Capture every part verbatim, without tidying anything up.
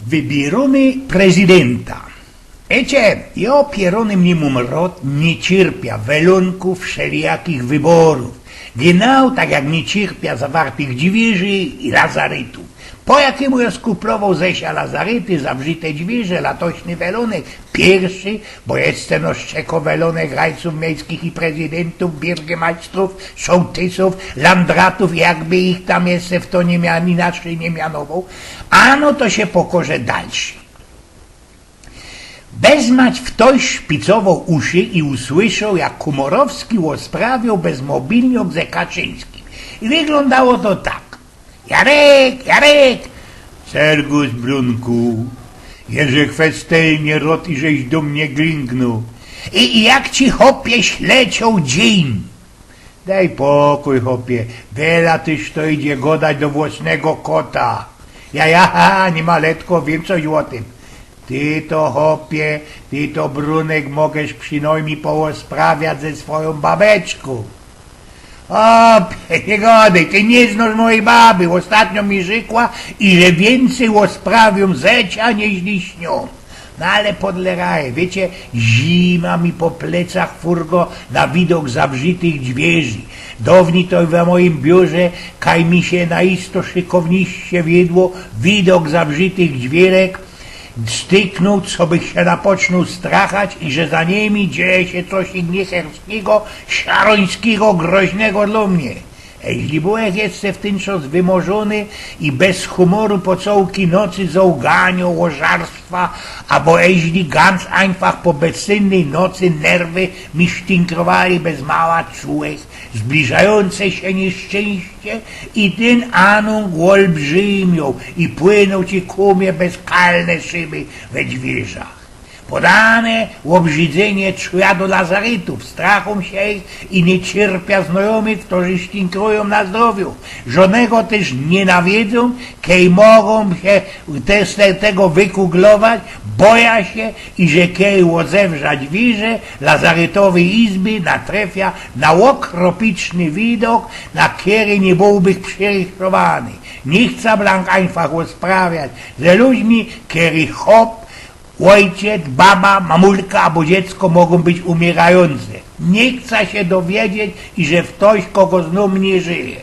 Wybiyrōmy prezydynta. Wiycie, jo pierōny mnij mōm rod, niy cierpia welōnków, wszelijakich wyborōw. Genau tak jak niy cierpia zawartych dźwiyrzy i lazarytōw. Po jakimu jo skuplowoł ze sia lazaryty, zawrzyte dźwiyrze, latośny welōnek, piyrszy, bo jeszcze no szczeko welōnek rajcōw miejskich i prezydyntōw, byrgymajstrōw, sołtysōw, landratōw, jakby ich tam jeszcze fto niy mia-, inaczyj niy mianowoł. Ano to sie pokoże dalszy. Bez mać ftoś szpicowoł uszy i usłyszoł, jak Kōmorowski ôsprawioł bezmobilniok ze Kaczyńskim. I wyglōndało to tak. Jarek, Jarek! Serwus, Brōnku. Jeże chwestylnie rod i żeś do mie glingnōł. I, i jak ci, chopie, ślecioł dziyń? Dej pokōj, chopie. Wela tyż to idzie godać do włosnego kota. Ja, ja, niy ma letko, wiym coś ô tym. Ty to, chopie, ty to, Brōnek, możysz przinojmnij poôsprawiać ze swojōm babeczkōm. Chopie, niy godej, ty niy znosz mojej baby. Ôstatnio mi rzekła, iże wiyncyj ôsprawiōm ze cia, niźli śniōm. No ale podleraje, wiycie, zima mi po plecach furgo na widok zawrzitych dźwiyrzy. Downij to we mojim biurze, kaj mi sie na isto szykowniście widło widok zawrzitych dźwiyrzek, styknōł, co bych sie napocznōł strachać i że za nimi dzieje sie coś niechciwego, szarońskigo, groźnego dlō mie. Jeźli byłech jeszcze w tyn czas wymorzōny i bez humoru po cołki nocy z ôłganio, ôżarstwa, abo jeźli ganz einfach po bezsynnyj nocy nerwy mi sztynkrowali bez mała, czułech zbliżajōnce sie niyszczyńście i tyn anōng ôlbrzymiōł i płynōł ci ku mie bez kalne szyby we dźwiyrzach. Podane ôbrzydzynie czuja do lazarytōw, strachōm sie ich i niy cierpia znojōmych, ftorzy sztynkrujōm na zdrowiu. Żodnego tyż niynawidzōm, kej mogōm sie te, te, tego wykuglować, boja sie, iże kej ôzewrza dźwiyrze lazarytowyj izby, natrefia na ôkropiczny widok, na kery niy bōłbych przirychtowany. Niy chca blank einfach ôsprawiać ze ludźmi, kerych chop, ôjciec, baba, mamulka abo dziecko mogōm być umierajōnce. Niy chca sie dowiedzieć, iże ftoś, kogo znōm, niy żyje.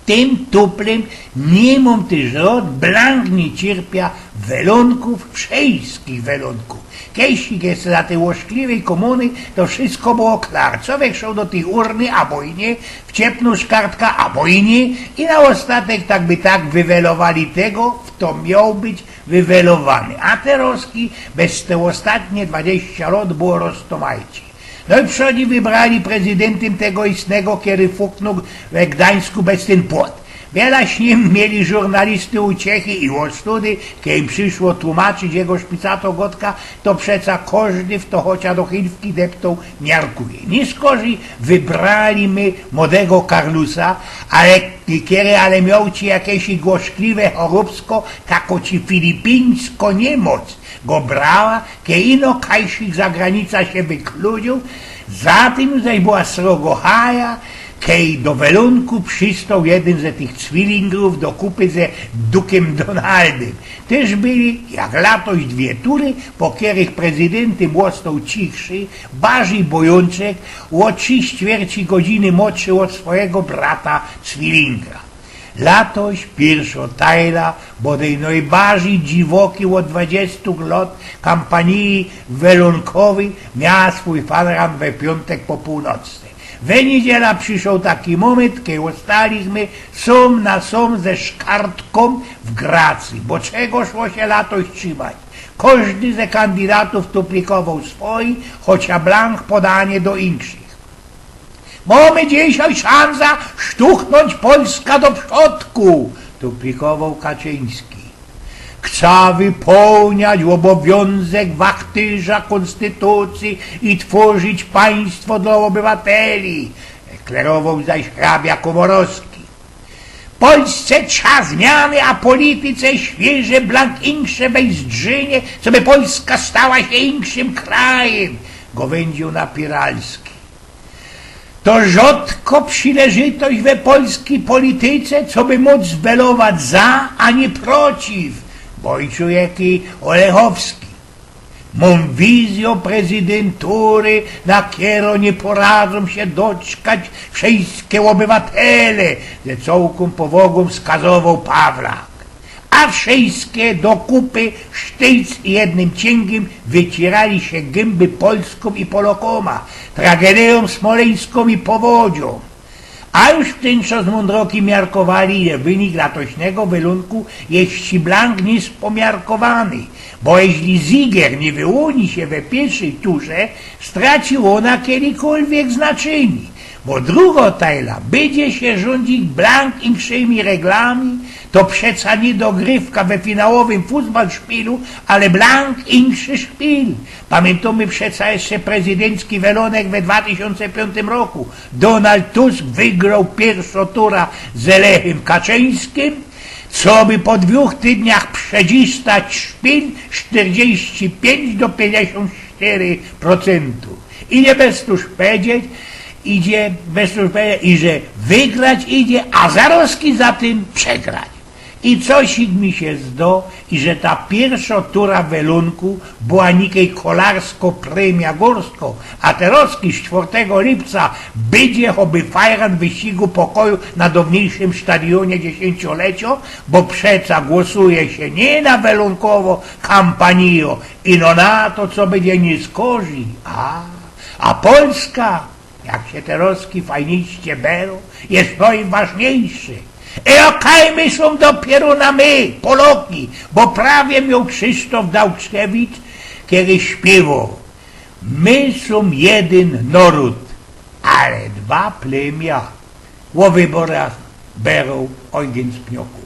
Tym tuplym niy mōm tyż rod, blank niy cierpia welōnkōw, wszyjskich welōnkōw. Kejsik jeszcze za tyj ôszkliwyj kōmuny to wszysko było klar. Cowiek szoł do tyj urny abo i niy, wciepnōł szkartka abo i niy, i na ôstatek tak by tak wywelowali tego, fto mioł być wywelowany. A terozki bez te ôstatnie dwadziścia lot było roztomajcie. No i przodzi wybrali prezydyntym tego istnego, kery fuknōł we Gduńsku bez tyn płot. Wiela z nim mieli żurnalisty uciechy i ôstudy, kej im prziszło tłumaczyć jego szpicato godka, to przeca kożdy, fto chocia do chylwki deptoł, miarkuje. Niy skorzyj wybrali my młodego Karlusa, ale kery, ale mioł ci jakeś głoszkliwe chorobsko, tako ci filipińsko niymoc go brała, kej ino kajsik za granica sie wykludziōł, za tym zaś była srogo haja, kej do welōnku przistoł jedyn ze tych cwilingrōw do kupy ze dukym Donaldym. Tyż byli, jak latoś, dwie tury, po kerych prezydyntym ôstoł cichszy, barzij bojōnczek, ô trzi sztwierci godziny młodszy ôd swojigo brata cwilingra. Latoś piyrszŏ tajla, bodej nojbarzij dziwoki ôd dwadziestōw lot kampanije welōnkowyj, miała swōj fanran we piōntek po pōłnocny. We niydziela prziszoł taki mōmynt, kej ôstalichmy sōm na sōm ze szkartkōm w gracy, bo czego szło sie latoś trzimać? Kożdy ze kandydatōw tuplikowoł swoje, chocia blank podane do inkszych. Mōmy dzisiej szansa sztuchnōńć Polska do przodku, tuplikowoł Kaczyński. Chca wypōłniać ôbowiōnzek wachtyrza kōnstytucyje i twōrzić państwo dlŏ ôbywateli, deklarowoł zaś hrabia Kōmorowski. Polsce trza zmiany, a polityce świyże blank inksze bezdrzynie, coby Polska stała sie inkszym krajym, gŏwyndziōł Napieralski. To rzodko przileżytość we polskij polityce, coby mōc welować za, a niy przeciw, Ôjcu, jaki Olechowski. Mōm wizyjõ prezydyntury, na kero niy poradzōm sie doczkać wszyjske ôbywatele, ze cołkōm powagōm skazowoł Pawlak. A wszyjske do kupy sztyjc i jednym ciyngiym wycierali sie gymby Polskōm i Polokōma, tragedyjōm smolyńskōm i powodziōm. A już w tyn czas mōndroki miarkowali, że wynik latośnego welōnku je blank niy jest pomiarkowany, bo jeźli ziger niy wyłōni sie we piyrwszej turze, straci ôna kejkolwiek znaczynie, bo drugŏ tajla bydzie sie rzuńdzić blank inkszymi reglami. To przeca niy dogrywka we finałowym futbal szpilu, ale blank inkszi szpil. Pamiyntōmy przeca jeszcze prezydyncki welōnek we dwa tysiōnce piōntym roku. Donald Tusk wygroł piyrwszõ tura ze Lechym Kaczyńskim, coby po dwōch tydniach przedzistać szpil sztyrdziści piyńć do piyńćdziesiōnt sztyry procentu. Idzie bez tuż powiedzieć, idzie bez tuż powiedzieć, iże wygrać idzie, a zarozki za tym przegrać. I coś mi sie zdo, iże ta piyrwszŏ tura welōnku była nikej kolarsko prymia gōrsko, a terozki z czwortego lipca bydzie choby fajran wyścigu pokoju na downyjszym stadiōnie dziesiyncioleciyŏ, bo przeca głosuje sie niy na welōnkowõ kampanijõ, ino na to, co bydzie niyskorzij. A, a Polska, jak sie terozki fajniście berōm, je nojważniyjszi. I ôkej, my sōm dopiyro na my, Poloki, bo prawie mioł Krzysztof Dałczkiewicz, kery śpiywoł: „My sōm jedyn nŏrōd, ale dwa plymia”. Ô wyborach berōm Ojgyn z Pnioku.